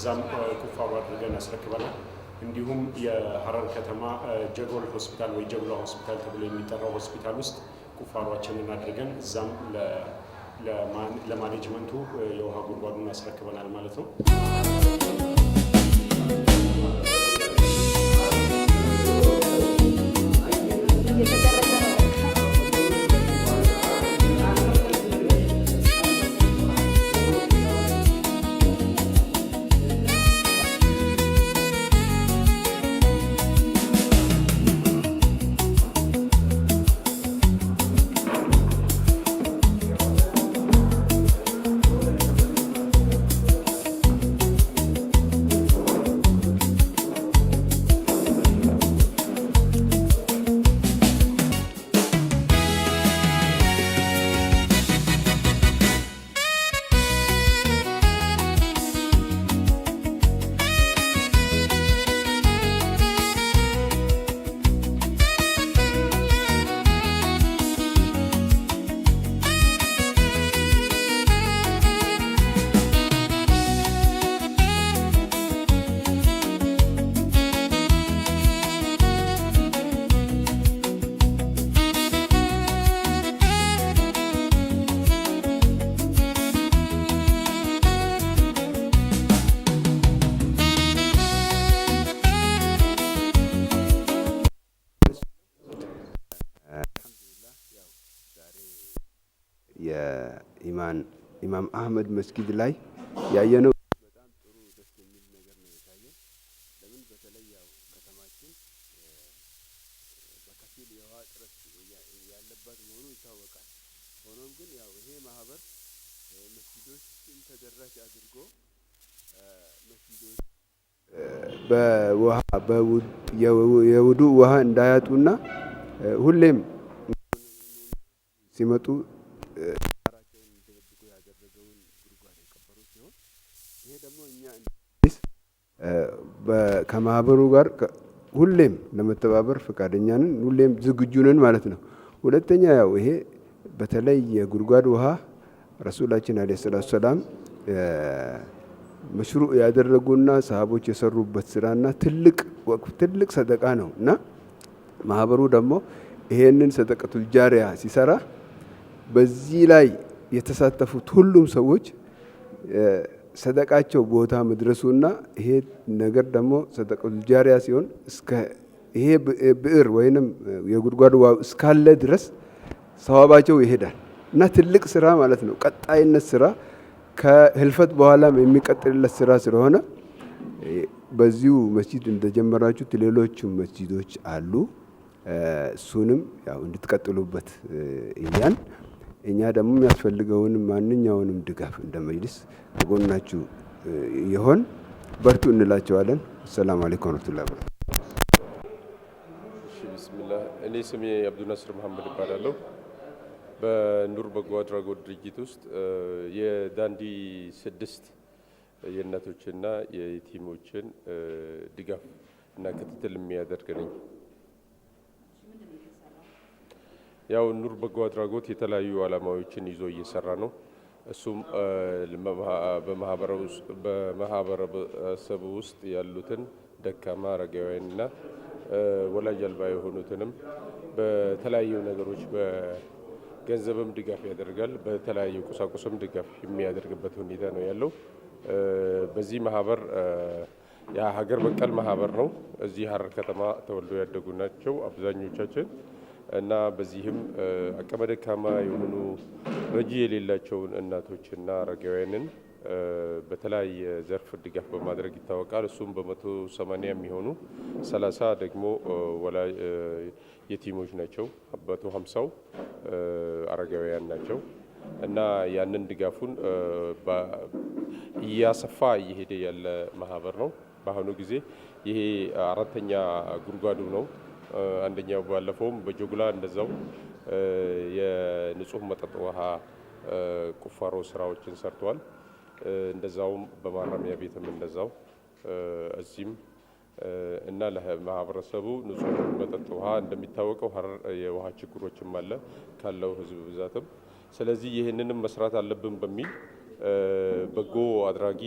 እዛም ቁፋሮ አድርገን አስረክበናል። እንዲሁም የሀረር ከተማ ጀጎል ሆስፒታል ወይ ጀጉላ ሆስፒታል ተብሎ የሚጠራው ሆስፒታል ውስጥ ቁፋሯችንን አድርገን እዛም ለ management ኡ የውሃ ጉድጓዱን አስረክበናል ማለት ነው። የኢማን ኢማም አህመድ መስጊድ ላይ ያየነው በጣም ጥሩ ደስ የሚል ነገር ነው የታየው። ለምን በተለይ ያው ከተማችን በከፊል የውሃ እጥረት ያለባት መሆኑ ይታወቃል። ሆኖም ግን ያው ይሄ ማህበር መስጊዶችን ተደራሽ አድርጎ መስጊዶች በውሃ የውዱ ውሃ እንዳያጡና ሁሌም ሲመጡ ራቸውን እንዲጠብቁ ያደረገውን ጉድጓድ የቀበሩ ሲሆን ይሄ ደግሞ እኛ ከማህበሩ ጋር ሁሌም ለመተባበር ፈቃደኛ ነን፣ ሁሌም ዝግጁ ነን ማለት ነው። ሁለተኛ ያው ይሄ በተለይ የጉድጓድ ውሃ ረሱላችን ዓለይሂ ሰላቱ ሰላም መሽሩዕ ያደረጉና ሰሃቦች የሰሩበት ስራና ትልቅ ወቅፍ ትልቅ ሰደቃ ነው እና ማህበሩ ደግሞ ይሄንን ሰደቀቱል ጃሪያ ሲሰራ በዚህ ላይ የተሳተፉት ሁሉም ሰዎች ሰደቃቸው ቦታ መድረሱና ይሄ ነገር ደግሞ ሰደቀቱል ጃሪያ ሲሆን እስከ ይሄ ብዕር ወይንም የጉድጓድ ውሃ እስካለ ድረስ ሰዋባቸው ይሄዳል እና ትልቅ ስራ ማለት ነው። ቀጣይነት ስራ ከህልፈት በኋላም የሚቀጥልለት ስራ ስለሆነ በዚሁ መስጂድ እንደጀመራችሁት ሌሎችም መስጂዶች አሉ። እሱንም ያው እንድትቀጥሉበት እያን እኛ ደግሞ የሚያስፈልገውን ማንኛውንም ድጋፍ እንደ መጅሊስ ከጎናችሁ የሆን በርቱ እንላቸዋለን። አሰላሙ አለይኩም ወረህመቱላሂ ወበረካቱህ። እሺ ቢስሚላህ። እኔ ስሜ አብዱናስር መሐመድ እባላለሁ። በኑር በጎ አድራጎት ድርጅት ውስጥ የዳንዲ 6 የእናቶችና የቲሞችን ድጋፍ እና ክትትል የሚያደርግ ነኝ። ያው ኑር በጎ አድራጎት የተለያዩ ዓላማዎችን ይዞ እየሰራ ነው። እሱም በማህበረሰቡ ውስጥ ያሉትን ደካማ አረጋውያንና ወላጅ አልባ የሆኑትንም በተለያዩ ነገሮች በገንዘብም ድጋፍ ያደርጋል፣ በተለያዩ ቁሳቁስም ድጋፍ የሚያደርግበት ሁኔታ ነው ያለው። በዚህ ማህበር የሀገር በቀል ማህበር ነው። እዚህ ሀረር ከተማ ተወልዶ ያደጉ ናቸው አብዛኞቻችን እና በዚህም አቅመ ደካማ የሆኑ ረጂ የሌላቸውን እናቶችና አረጋውያንን በተለያየ ዘርፍ ድጋፍ በማድረግ ይታወቃል። እሱም በ180 የሚሆኑ 30 ደግሞ የቲሞች ናቸው፣ 150ው አረጋውያን ናቸው እና ያንን ድጋፉን እያሰፋ እየሄደ ያለ ማህበር ነው። በአሁኑ ጊዜ ይሄ አራተኛ ጉድጓዱ ነው። አንደኛው ባለፈውም በጆግላ እንደዛው የንጹህ መጠጥ ውሃ ቁፋሮ ስራዎችን ሰርተዋል። እንደዛውም በማረሚያ ቤትም እንደዛው እዚህም እና ለማህበረሰቡ ንጹህ መጠጥ ውሃ እንደሚታወቀው ሀረር የውሃ ችግሮችም አለ ካለው ህዝብ ብዛትም። ስለዚህ ይህንንም መስራት አለብን በሚል በጎ አድራጊ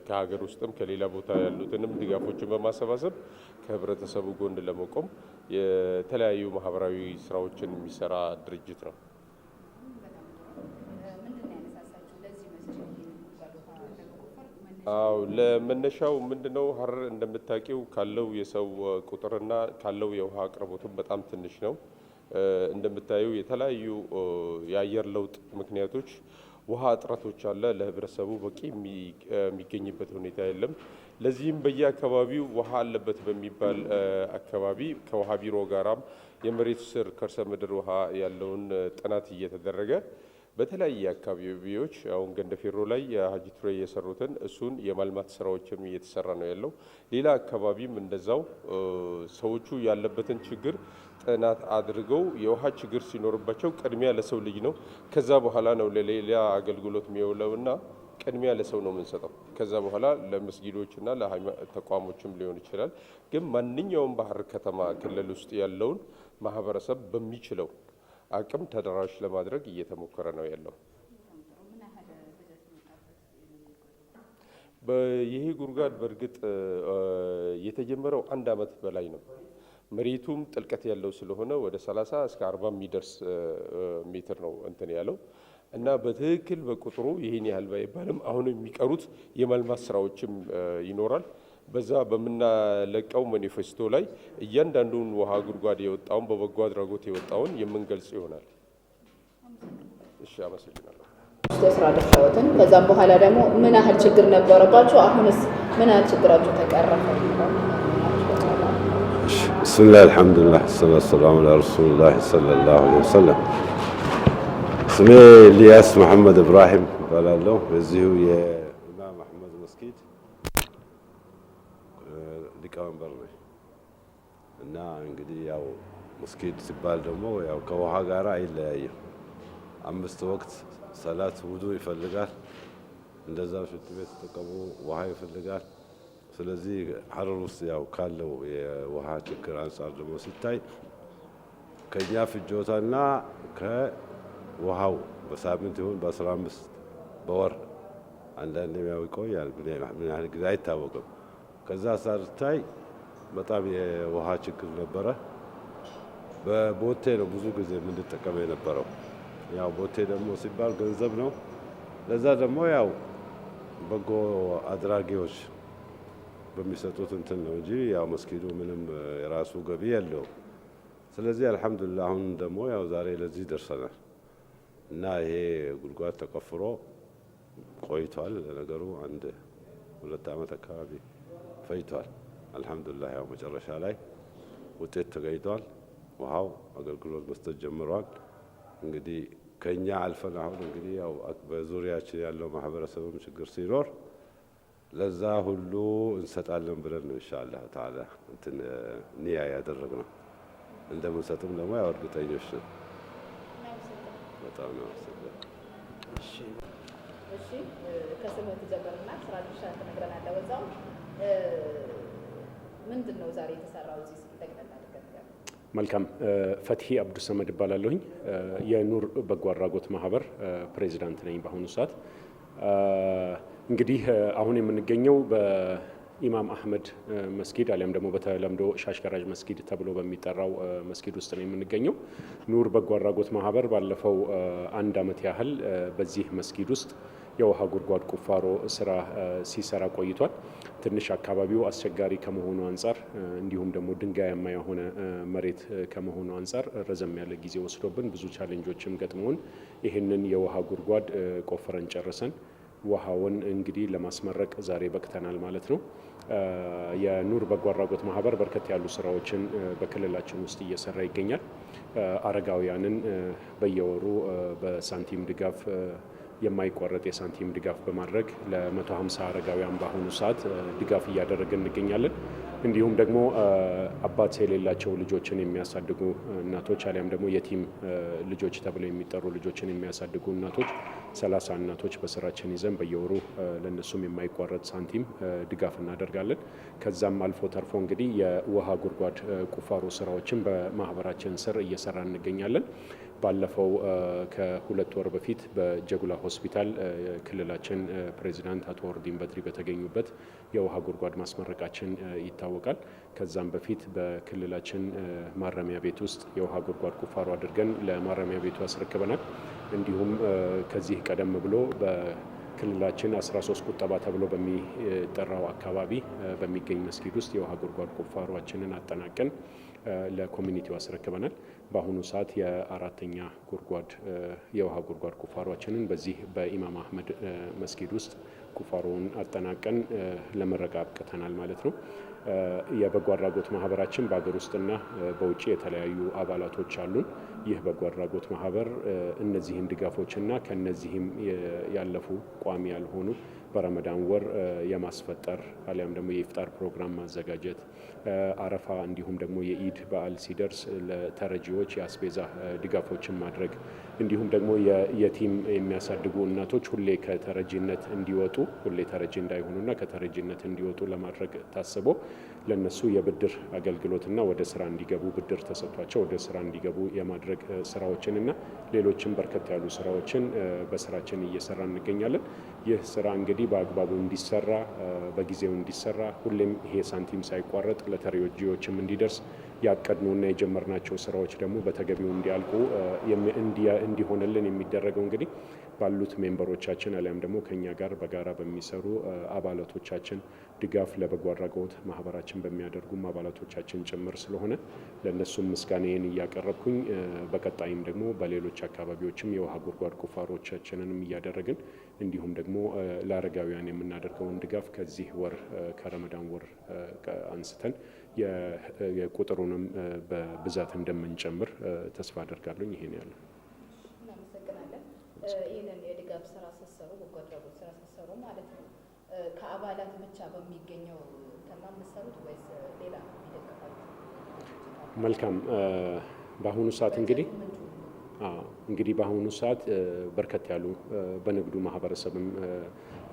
ከሀገር ውስጥም ከሌላ ቦታ ያሉትንም ድጋፎችን በማሰባሰብ ከህብረተሰቡ ጎን ለመቆም የተለያዩ ማህበራዊ ስራዎችን የሚሰራ ድርጅት ነው። አዎ፣ ለመነሻው ምንድነው? ሀረር እንደምታውቂው ካለው የሰው ቁጥርና ካለው የውሃ አቅርቦትም በጣም ትንሽ ነው። እንደምታዩ የተለያዩ የአየር ለውጥ ምክንያቶች ውሃ እጥረቶች አለ። ለህብረተሰቡ በቂ የሚገኝበት ሁኔታ የለም። ለዚህም በየአካባቢው ውሃ አለበት በሚባል አካባቢ ከውሃ ቢሮ ጋራም የመሬት ስር ከርሰ ምድር ውሃ ያለውን ጥናት እየተደረገ በተለያየ አካባቢዎች አሁን ገንደፌሮ ላይ የሀጂ ቱሬ የሰሩትን እሱን የማልማት ስራዎችም እየተሰራ ነው ያለው። ሌላ አካባቢም እንደዛው ሰዎቹ ያለበትን ችግር ጥናት አድርገው የውሃ ችግር ሲኖርባቸው ቅድሚያ ለሰው ልጅ ነው፣ ከዛ በኋላ ነው ለሌላ አገልግሎት የሚውለውና ቅድሚያ ለሰው ነው የምንሰጠው። ከዛ በኋላ ለመስጊዶችና ተቋሞችም ሊሆን ይችላል። ግን ማንኛውም በሐረር ከተማ ክልል ውስጥ ያለውን ማህበረሰብ በሚችለው አቅም ተደራሽ ለማድረግ እየተሞከረ ነው ያለው። ይሄ ጉድጓድ በእርግጥ የተጀመረው አንድ ዓመት በላይ ነው። መሬቱም ጥልቀት ያለው ስለሆነ ወደ 30 እስከ 40 የሚደርስ ሜትር ነው እንትን ያለው እና በትክክል በቁጥሩ ይህን ያህል ባይባልም አሁን የሚቀሩት የማልማት ስራዎችም ይኖራል። በዛ በምናለቀው ማኒፌስቶ ላይ እያንዳንዱን ውሃ ጉድጓድ የወጣውን በበጎ አድራጎት የወጣውን የምንገልጽ ይሆናል። እሺ፣ አመሰግናለሁ። የስራ ድርሻዎትን ከዛም በኋላ ደግሞ ምን ያህል ችግር ነበረባቸው፣ አሁንስ ምን ያህል ችግራቸው ተቀረፈ? ብስሚላህ አልሐምዱሊላህ ሰላቱ ሰላሙ ዐላ ረሱሊላህ ሰለላሁ ዐለይሂ ወሰለም። ስሜ ኢልያስ መሐመድ እብራሂም እባላለሁ። በዚሁ የኢማም አሕመድ መስጊድ ሊቀመንበር ነኝ እና እንግዲህ ያው መስጊድ ሲባል ደግሞ ያው ከውሃ ጋር አይለያይም። 5 ወቅት ሰላት ውዱ ይፈልጋል። እንደዛ ሽንት ቤት ተጠቀሙ ውሃ ይፈልጋል። ስለዚህ ሐረር ውስጥ ያው ካለው የውሃ ችግር አንጻር ደግሞ ሲታይ ከኛ ፍጆታና ከውሃው በሳምንት ይሁን በ15 በወር አንዳንዴም ያው ይቆያል፣ ምን ያህል ጊዜ አይታወቅም። ከዛ ሳታይ በጣም የውሃ ችግር ነበረ። በቦቴ ነው ብዙ ጊዜ የምንጠቀመው የነበረው። ያው ቦቴ ደግሞ ሲባል ገንዘብ ነው። ለዛ ደግሞ ያው በጎ አድራጊዎች በሚሰጡት እንትን ነው እንጂ ያው መስጊዱ ምንም የራሱ ገቢ የለውም። ስለዚህ አልሐምዱሊላህ አሁን ደግሞ ያው ዛሬ ለዚህ ደርሰናል እና ይሄ ጉድጓድ ተቆፍሮ ቆይቷል። ለነገሩ 1-2 ዓመት አካባቢ ፈጅቷል። አልሐምዱሊላህ ያው መጨረሻ ላይ ውጤት ተገኝቷል። ውሃው አገልግሎት መስጠት ጀምሯል። እንግዲህ ከኛ አልፈን አሁን እንግዲህ ያው በዙሪያችን ያለው ማህበረሰብም ችግር ሲኖር ለዛ ሁሉ እንሰጣለን ብለን ነው ኢንሻአላህ ተዓላ እንትን ኒያ ያደረግነው። እንደምንሰጥም ደግሞ ያው እርግጠኞች ነን። በጣም ነው አመሰግናለሁ። እሺ፣ ከስምህ ትጀምርና ስራ ድርሻህን ትነግረናለህ። በዛው ምንድን ነው ዛሬ የተሰራው እዚህ እስኪ ጠቅለል አድርገን ንገረን። መልካም። ፈትሂ አብዱሰመድ እባላለሁኝ። የኑር በጎ አድራጎት ማህበር ፕሬዚዳንት ነኝ በአሁኑ ሰዓት። እንግዲህ አሁን የምንገኘው በኢማም አህመድ መስጊድ አሊያም ደግሞ በተለምዶ ሻሽ ጋራጅ መስጊድ ተብሎ በሚጠራው መስጊድ ውስጥ ነው የምንገኘው። ኑር በጎ አድራጎት ማህበር ባለፈው 1 ዓመት ያህል በዚህ መስጊድ ውስጥ የውሃ ጉድጓድ ቁፋሮ ስራ ሲሰራ ቆይቷል። ትንሽ አካባቢው አስቸጋሪ ከመሆኑ አንጻር እንዲሁም ደግሞ ድንጋያማ የሆነ መሬት ከመሆኑ አንጻር ረዘም ያለ ጊዜ ወስዶብን ብዙ challenge ኦችም ገጥመውን ይህንን የውሃ ጉድጓድ ቆፍረን ጨርሰን ውሃውን እንግዲህ ለማስመረቅ ዛሬ በቅተናል ማለት ነው። የኑር በጎ አድራጎት ማህበር በርከት ያሉ ስራዎችን በክልላችን ውስጥ እየሰራ ይገኛል። አረጋውያንን በየወሩ በሳንቲም ድጋፍ የማይቋረጥ የሳንቲም ድጋፍ በማድረግ ለ150 አረጋውያን በአሁኑ ሰዓት ድጋፍ እያደረግን እንገኛለን። እንዲሁም ደግሞ አባት የሌላቸው ልጆችን የሚያሳድጉ እናቶች አሊያም ደግሞ የቲም ልጆች ተብለው የሚጠሩ ልጆችን የሚያሳድጉ እናቶች 30 እናቶች በስራችን ይዘን በየወሩ ለነሱም የማይቋረጥ ሳንቲም ድጋፍ እናደርጋለን። ከዛም አልፎ ተርፎ እንግዲህ የውሃ ጉድጓድ ቁፋሮ ስራዎችን በማህበራችን ስር እየሰራ እንገኛለን። ባለፈው ከ2 ወር በፊት በጀጉላ ሆስፒታል ክልላችን ፕሬዚዳንት አቶ ኦርዲን በድሪ በተገኙበት የውሃ ጉድጓድ ማስመረቃችን ይታወቃል። ከዛም በፊት በክልላችን ማረሚያ ቤት ውስጥ የውሃ ጉድጓድ ቁፋሮ አድርገን ለማረሚያ ቤቱ አስረክበናል። እንዲሁም ከዚህ ቀደም ብሎ በክልላችን 13 ቁጠባ ተብሎ በሚጠራው አካባቢ በሚገኝ መስጊድ ውስጥ የውሃ ጉድጓድ ቁፋሮችንን አጠናቀን ለ community ው አስረክበናል። በአሁኑ ሰዓት የአራተኛ ጉድጓድ የውሃ ጉድጓድ ቁፋሮችንን በዚህ በኢማም አህመድ መስጊድ ውስጥ ቁፋሮውን አጠናቀን ለምረቃ አብቅተናል ማለት ነው። የበጎ አድራጎት ማህበራችን በሀገር ውስጥና በውጭ የተለያዩ አባላቶች አሉን። ይህ በጎ አድራጎት ማህበር እነዚህን ድጋፎችና ከነዚህም ያለፉ ቋሚ ያልሆኑ በረመዳን ወር የማስፈጠር አሊያም ደግሞ የኢፍጣር ፕሮግራም ማዘጋጀት፣ አረፋ እንዲሁም ደግሞ የኢድ በዓል ሲደርስ ለተረጂዎች የአስቤዛ ድጋፎችን ማድረግ፣ እንዲሁም ደግሞ የቲም የሚያሳድጉ እናቶች ሁሌ ከተረጂነት እንዲወጡ፣ ሁሌ ተረጂ እንዳይሆኑና ከተረጂነት እንዲወጡ ለማድረግ ታስቦ ለነሱ የብድር አገልግሎትና ወደ ስራ እንዲገቡ ብድር ተሰጥቷቸው ወደ ስራ እንዲገቡ የማድረግ ስራዎችንና ሌሎችም በርከት ያሉ ስራዎችን በስራችን እየሰራ እንገኛለን። ይህ ስራ እንግዲህ በአግባቡ እንዲሰራ፣ በጊዜው እንዲሰራ፣ ሁሌም ይሄ ሳንቲም ሳይቋረጥ ለተረጂዎችም እንዲደርስ፣ ያቀድነውና የጀመርናቸው ስራዎች ደግሞ በተገቢው እንዲያልቁ እንዲሆንልን የሚደረገው እንግዲህ ባሉት member ኦቻችን አሊያም ደግሞ ከኛ ጋር በጋራ በሚሰሩ አባላቶቻችን ድጋፍ ለበጎ አድራጎት ማህበራችን በሚያደርጉም አባላቶቻችን ጭምር ስለሆነ ለእነሱም ምስጋናዬን እያቀረብኩኝ፣ በቀጣይም ደግሞ በሌሎች አካባቢዎችም የውሃ ጉድጓድ ቁፋሮቻችንንም እያደረግን እንዲሁም ደግሞ ለአረጋውያን የምናደርገውን ድጋፍ ከዚህ ወር ከረመዳን ወር አንስተን የቁጥሩንም በብዛት እንደምንጨምር ተስፋ አደርጋለሁ። ይሄን ያለው። እናመሰግናለን። ይህንን የድጋፍ ስራ ስትሰሩ፣ በጎ አድራጎት ስራ ስትሰሩ ማለት ነው፣ ከአባላት ብቻ በሚገኘው እንትን ነው የምትሰሩት ወይስ ሌላ የሚደግፋችሁ? መልካም። በአሁኑ ሰዓት እንግዲህ በአሁኑ ሰዓት በርከት ያሉ በንግዱ ማህበረሰብም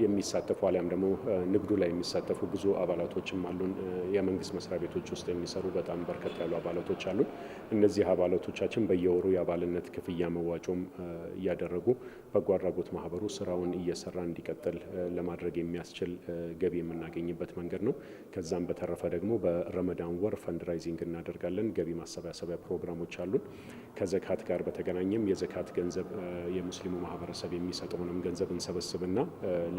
የሚሳተፉ አሊያም ደግሞ ንግዱ ላይ የሚሳተፉ ብዙ አባላቶችም አሉን። የመንግስት መስሪያ ቤቶች ውስጥ የሚሰሩ በጣም በርከት ያሉ አባላቶች አሉን። እነዚህ አባላቶቻችን በየወሩ የአባልነት ክፍያ መዋጮም እያደረጉ በጎ አድራጎት ማህበሩ ስራውን እየሰራ እንዲቀጥል ለማድረግ የሚያስችል ገቢ የምናገኝበት መንገድ ነው። ከዛም በተረፈ ደግሞ በረመዳን ወር fundraising እናደርጋለን። ገቢ ማሰባሰቢያ ፕሮግራሞች አሉን። ከዘካት ጋር በተገናኘም የዘካት ገንዘብ የሙስሊሙ ማህበረሰብ የሚሰጠውንም ገንዘብ እንሰበስብና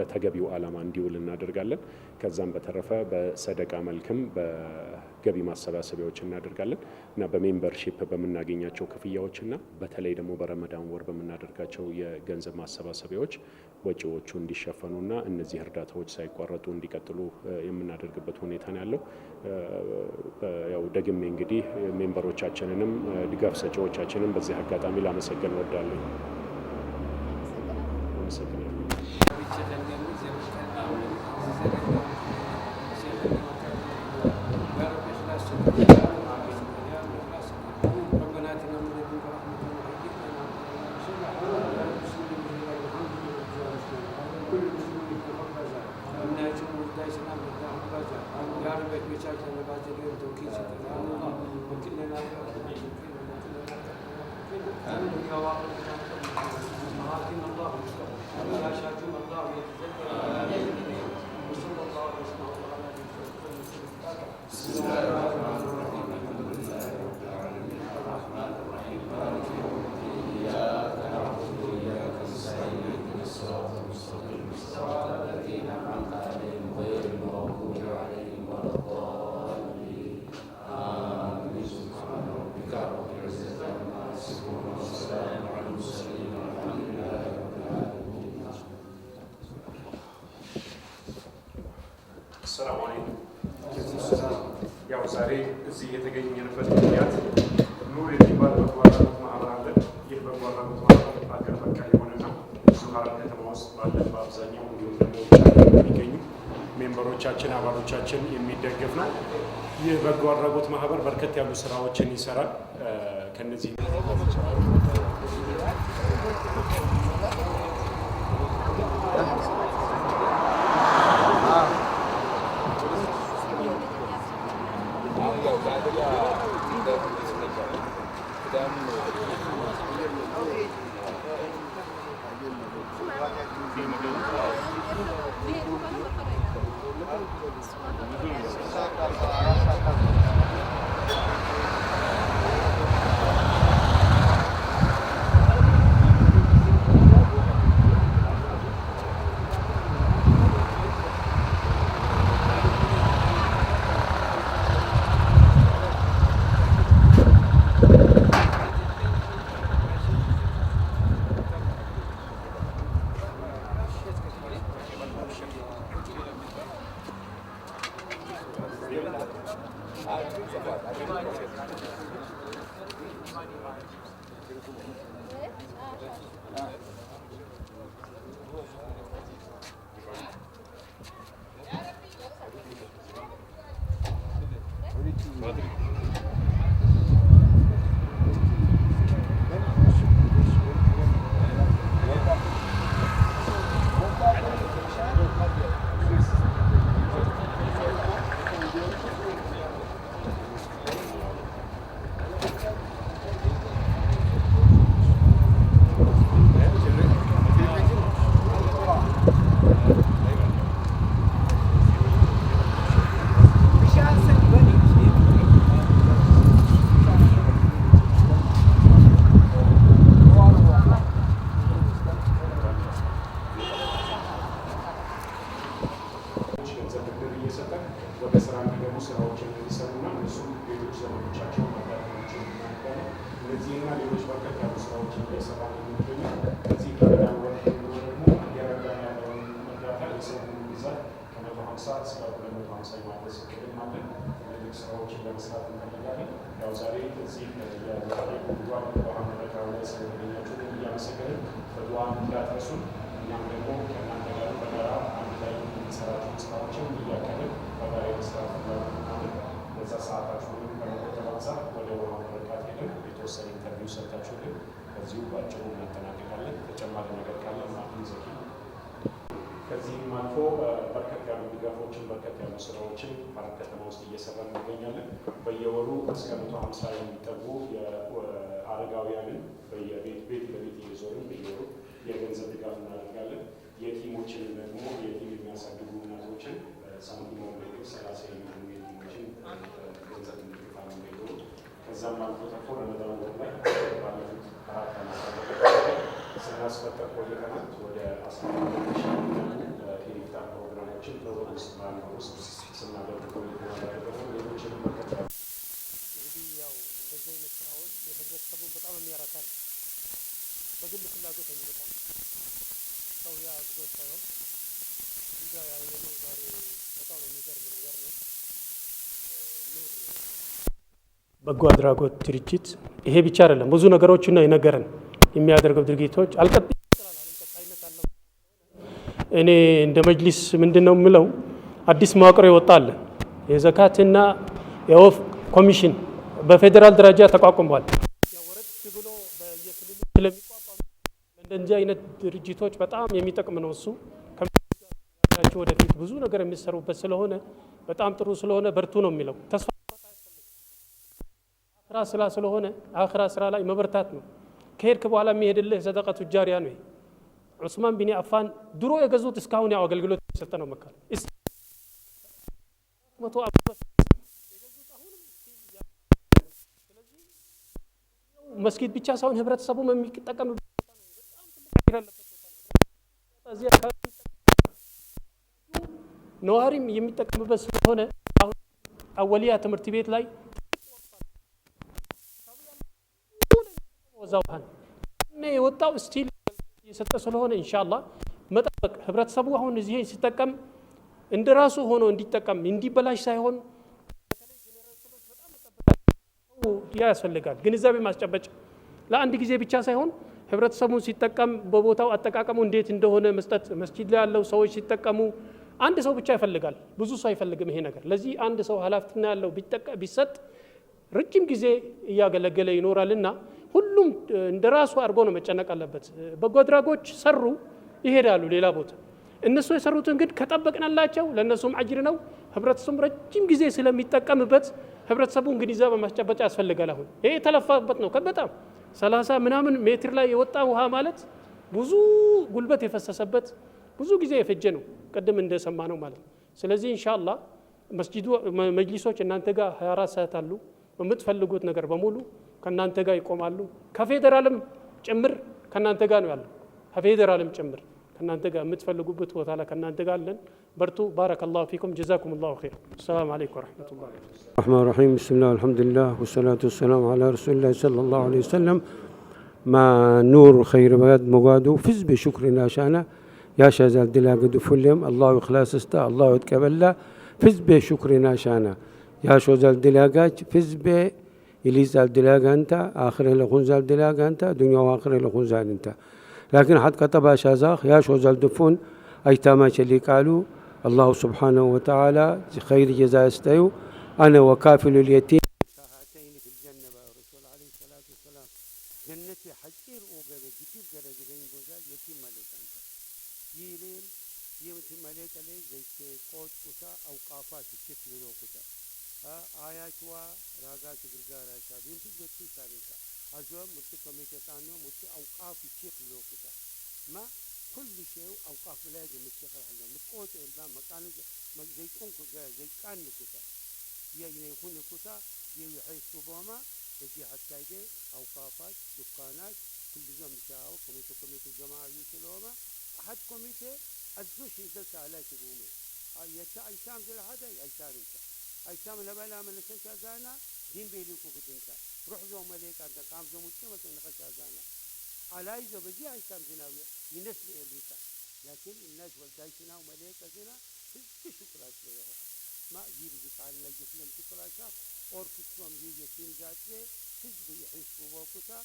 ለተገቢው ዓላማ እንዲውል እናደርጋለን። ከዛም በተረፈ በሰደቃ መልክም በገቢ ማሰባሰቢያዎች እናደርጋለን እና በ membership በምናገኛቸው ክፍያዎችና በተለይ ደግሞ በረመዳን ወር በምናደርጋቸው የገንዘብ ማሰባሰቢያዎች ወጪዎቹ እንዲሸፈኑና እነዚህ እርዳታዎች ሳይቋረጡ እንዲቀጥሉ የምናደርግበት ሁኔታ ነው ያለው። ያው ደግሜ እንግዲህ member ኦቻችንንም ድጋፍ ሰጪዎቻችንን በዚህ አጋጣሚ ላመሰግን እወዳለሁ። አመሰግናለሁ። ሰላም አለይኩም። ያው ዛሬ እዚህ የተገኘንበት ምክንያት ኑር የሚባል በጎ አድራጎት ማህበር አለ። ይህ በጎ አድራጎት ማህበር አገር በቀል የሆነና እዚሁ ሀረር ከተማ ውስጥ ባለ በአብዛኛው እንዲሁም ደግሞ ውጭ ሀገር የሚገኙ member ኦቻችን አባሎቻችን የሚደገፍ ነው። ይህ በጎ አድራጎት ማህበር በርከት ያሉ ስራዎችን ይሰራል። ከነዚህ ገንዘብ ብድር እየሰጠ ወደ ስራ እንዲገቡ ስራዎችን እንዲሰሩና እነሱም ሌሎች ዘመዶቻቸውን መርዳት እንዲችሉ እናደርጋለን። እነዚህና ሌሎች በርከት ያሉ ስራዎችን እየሰራ ነው የሚገኘው። ከዚህ ከረመዳን ወር ጀምሮ ደግሞ እየረዳን ያለውን እርዳታ የሰውን ብዛት ከ150 እስከ 250 የማድረስ እቅድም አለን። ትልልቅ ስራዎችን ለመስራት እንፈልጋለን። ያው ዛሬ እዚህ የመቀሌ ጉድጓድ ውሃ ምረቃው ላይ ስለተገኛችሁ እያመሰገንን በዱዓ እንዳትረሱን። እኛም ደግሞ ከእናንተ ጋር በጋራ አንድ ላይ የምንሰራቸውን ስራዎችን እያቀድን በጋራ የመስራት ፍላጎት አለን። በዛ ሰዓታችሁንም ከመቆጠብ አንጻር ወደ ውሃ ምረቃት ሄደን የተወሰነ interview ሰጥታችሁልን በዚሁ በአጭሩ እናጠናቀቃለን። ተጨማሪ ነገር ካለ ማዕድን ዘኪ። ከዚህም አልፎ በርከት ያሉ ድጋፎችን በርከት ያሉ ስራዎችን ሐረር ከተማ ውስጥ እየሰራ እንገኛለን። በየወሩ እስከ 150 የሚጠጉ አረጋውያንን በየቤት ቤት ለቤት እየዞርን በየወሩ የገንዘብ ድጋፍ እናደርጋለን። የቲሞችን ደግሞ የቲም የሚያሳድጉ እናቶችን ሳንቲም ደግፍ 30 የሚሆኑ የቲሞችን ገንዘብ እንደግፋለን በየወሩ። ከዛም አልፎ ተርፎ ረመዳን ወር ላይ ባለፉት 4 ዓመታት ስናስፈጠር ቆይተናል። ወደ 12 ሺህ የሚጠጉ የኢፍጣር ፕሮግራሞችን በወር ውስጥ በአንድ ወር ውስጥ ስናደርግ ቆይተናል። ያደረግነው ሌሎችንም በርከት ያሉ እንግዲህ ያው እንደዚህ አይነት ስራዎች የህብረተሰቡን በጣም የሚያረካ ነው። በግል ፍላጎት የሚመጣ ነው። ሰው ያ አዝዞት ሳይሆን እዚህ ጋር ያየነው ዛሬ በጣም የሚገርም ነገር ነው። ኑር በጎ አድራጎት ድርጅት ይሄ ብቻ አይደለም፣ ብዙ ነገሮችን ነው የነገረን። የሚያደርገው ድርጊቶች ቀጣይነት አለው። እኔ እንደ መጅሊስ ምንድን ነው የምለው፣ አዲስ መዋቅር ይወጣል። የዘካትና የወፍ ኮሚሽን በፌዴራል ደረጃ ተቋቁሟል። ወረድ ብሎ በየክልሉ ስለሚቋቋም እንደዚህ አይነት ድርጅቶች በጣም የሚጠቅም ነው። እሱ ከሚያቸው ወደፊት ብዙ ነገር የሚሰሩበት ስለሆነ በጣም ጥሩ ስለሆነ በርቱ ነው የሚለው። ተስፋ አኽራ ስራ ስለሆነ አኽራ ስራ ላይ መበርታት ነው። ከሄድክ በኋላ የሚሄድልህ ሰደቀቱ ጃሪያ ነው። ዑስማን ቢን አፋን ድሮ የገዙት እስካሁን ያው አገልግሎት የሰጠ ነው። መካ መቶ መስጊድ ብቻ ሳይሆን ህብረተሰቡም የሚጠቀምበት ነዋሪም የሚጠቀምበት ስለሆነ አሁን አወሊያ ትምህርት ቤት ላይ ወዛውሃን የወጣው still እየሰጠ ስለሆነ ኢንሻአላህ መጠበቅ ህብረተሰቡ አሁን እዚህ ሲጠቀም እንደ ራሱ ሆኖ እንዲጠቀም እንዲበላሽ ሳይሆን ያ ያስፈልጋል። ግንዛቤ ማስጨበጫ ለአንድ ጊዜ ብቻ ሳይሆን ህብረተሰቡን ሲጠቀም በቦታው አጠቃቀሙ እንዴት እንደሆነ መስጠት። መስጂድ ላይ ያለው ሰዎች ሲጠቀሙ አንድ ሰው ብቻ ይፈልጋል፣ ብዙ ሰው አይፈልግም ይሄ ነገር። ለዚህ አንድ ሰው ኃላፊነት ያለው ቢሰጥ ረጅም ጊዜ እያገለገለ ይኖራልና ሁሉም እንደ ራሱ አድርጎ ነው መጨነቅ አለበት። በጎ አድራጎች ሰሩ ይሄዳሉ ሌላ ቦታ። እነሱ የሰሩትን ግን ከጠበቅንላቸው ለእነሱም አጅር ነው። ህብረተሰቡ ረጅም ጊዜ ስለሚጠቀምበት ህብረተሰቡን ግንዛቤ ማስጨበጫ ያስፈልጋል። አሁን ይሄ የተለፋበት ነው። በጣም 30 ምናምን ሜትር ላይ የወጣ ውሃ ማለት ብዙ ጉልበት የፈሰሰበት፣ ብዙ ጊዜ የፈጀ ነው፣ ቅድም እንደሰማ ነው ማለት ነው። ስለዚህ ኢንሻአላህ መስጂዱ መጅሊሶች እናንተ ጋር 24 ሰዓት አሉ። በምትፈልጉት ነገር በሙሉ ከእናንተ ጋር ይቆማሉ። ከፌዴራልም ጭምር ከእናንተ ጋር ነው ያለው። ከፌዴራልም ጭምር ከእናንተ ጋር የምትፈልጉበት ቦታ ላይ ከእናንተ ጋር አለን። በርቱ። بارك الله فيكم جزاكم الله خير። السلام عليكم ورحمة الله። الرحمن الرحيم بسم الله الحمد لله والصلاة والسلام على رسول الله صلى الله عليه وسلم. ما نور خير بلد مقادو فز بشكر شانا يا شازال دلا قد فلم الله إخلاص استا الله يتقبل فز بشكر شانا يا شوزال دلاقات فز ب يلي زال دلاقة انت آخر لخون زال دلاقة انت دنيا وآخر لخون زال انت لكن حد كتبها شازاخ يا شوزال دفون أيتاما اللي قالوا الله سبحانه وتعالى خير جزاء استيو أنا وكافل اليتيم كهاتين في الجنة الرسول عليه الصلاة والسلام جنتي حجير أوجب جدير درجة بوزال يتيم ملك أنت يلين يمتي ملك عليه زي قوت كتا أو قافات الشكل لو كتا آياتوا راجات غرغارا شابين تجتي ساريتا أزوا متي كمية كانوا متي أوقاف الشيخ لو كتا ما كل شيء أوقاف لازم الشيخ حاجة متقوت البان مكان زي كونكو زي كان كتا يا يكون كتا يحس بوما بجي حتى يجي أوقافات دكانات كل يوم شاو كوميتو كوميتو جماعة يوصلوما أحد كوميتي أزوش يزلت على تبومي يتا أيتام زل هذا أيتام أيتام لبلا من سنشازانا دين بيليكو كدنتا روح زو مليك أنت قام زو مجتمع سنخشازانا على زو بجي أيتام زناوي ينسل إليتا لكن الناس والدايسنا ومليك زنا تشكر أشياء ما يجيب قال لنا جفلم تكراشا اور كتبهم يجي يتيم ذاته حزب يحس بوكتا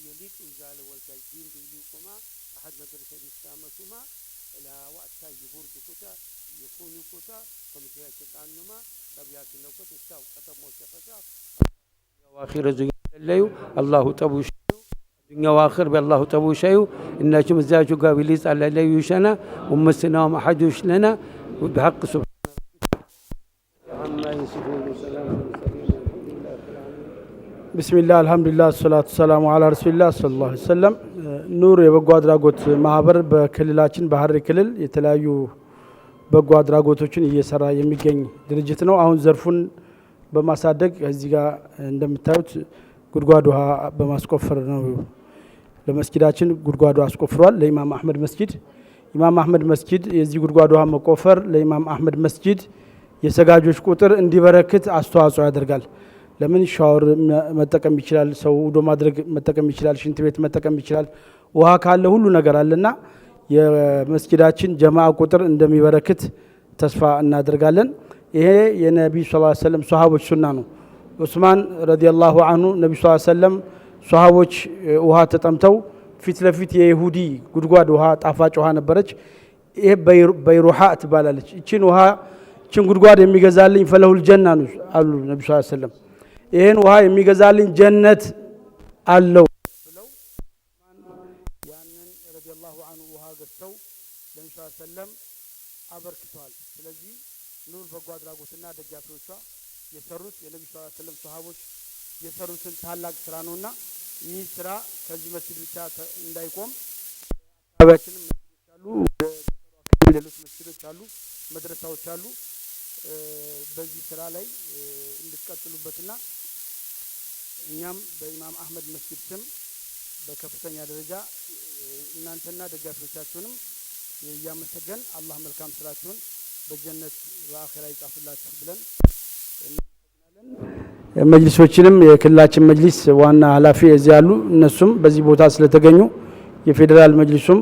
يليك وزال والدايسين بيليكما أحد مدرسة الإسلام لا وقت يبرد كتا يكون كتا كمتها شتانما طبيعة نوكت التاو كتب موسيقى واخر الليو الله تبو الدنيا واخر بالله تبو شيء إن شو مزاجه قابليس على ليوشنا ومسنا ما حدوش لنا وبحق سبحانه عما يصفون وسلام المرسلين والحمد لله رب العالمين. بسم الله الحمد لله الصلاة والسلام على رسول الله صلى الله عليه وسلم። ኑር የበጎ አድራጎት ማህበር በክልላችን በሐረሪ ክልል የተለያዩ በጎ አድራጎቶችን እየሰራ የሚገኝ ድርጅት ነው። አሁን ዘርፉን በማሳደግ እዚህ ጋር እንደምታዩት ጉድጓድ ውሃ በማስቆፈር ነው። ለመስጊዳችን ጉድጓድ ውሃ አስቆፍሯል። ለኢማም አህመድ መስጊድ ኢማም አህመድ መስጊድ የዚህ ጉድጓድ ውሃ መቆፈር ለኢማም አህመድ መስጊድ የሰጋጆች ቁጥር እንዲበረክት አስተዋጽኦ ያደርጋል። ለምን ሻወር መጠቀም ይችላል፣ ሰው ውዶ ማድረግ መጠቀም ይችላል፣ ሽንት ቤት መጠቀም ይችላል። ውሃ ካለ ሁሉ ነገር አለና የመስጊዳችን ጀማዓ ቁጥር እንደሚበረክት ተስፋ እናደርጋለን። ይሄ የነቢዩ صلى الله عليه وسلم ሶሃቦች ሱና ነው። ዑስማን رضي الله عنه ነቢዩ صلى الله عليه وسلم ሶሃቦች ውሃ ተጠምተው ፊት ለፊት የይሁዲ ጉድጓድ ውሃ ጣፋጭ ውሃ ነበረች። ይሄ በይሩሃ ትባላለች። እቺን ውሃ እቺን ጉድጓድ የሚገዛልኝ فله الجنة ነው አሉ ነቢዩ صلى الله عليه وسلم። ይሄን ውሃ የሚገዛልኝ ጀነት አለው ብለው ያንን رضي الله عنه ውሃ ገዝተው ለነቢ صلى الله عليه وسلم አበርክተዋል። ስለዚህ ኑር በጎ አድራጎትና ደጋፊዎቿ የሰሩት የነቢ صلى الله عليه وسلم ሰሃቦች የሰሩትን ታላቅ ስራ ነውና ይህ ስራ ከዚህ መስጊድ ብቻ እንዳይቆም አካባቢያችንም መስጊዶች አሉ፣ ሌሎች መስጊዶች አሉ፣ መድረሳዎች አሉ። በዚህ ስራ ላይ እንድትቀጥሉበትና እኛም በኢማም አህመድ መስጊድ ስም በከፍተኛ ደረጃ እናንተና ደጋፊዎቻችሁንም እያመሰገን አላህ መልካም ስራችሁን በጀነት በአኺራ ይጻፍላችሁ ብለን እናመሰግናለን። መጅሊሶችንም የክልላችን መጅሊስ ዋና ኃላፊ እዚህ ያሉ እነሱም በዚህ ቦታ ስለተገኙ የፌዴራል መጅሊሱም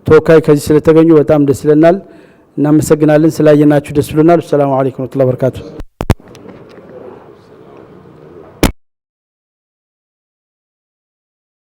ተወካይ ከዚህ ስለተገኙ በጣም ደስ ይለናል። እናመሰግናለን። ስላየናችሁ ደስ ብሎናል። ሰላሙ አለይኩም ወረህመቱላሂ ወበረካቱ።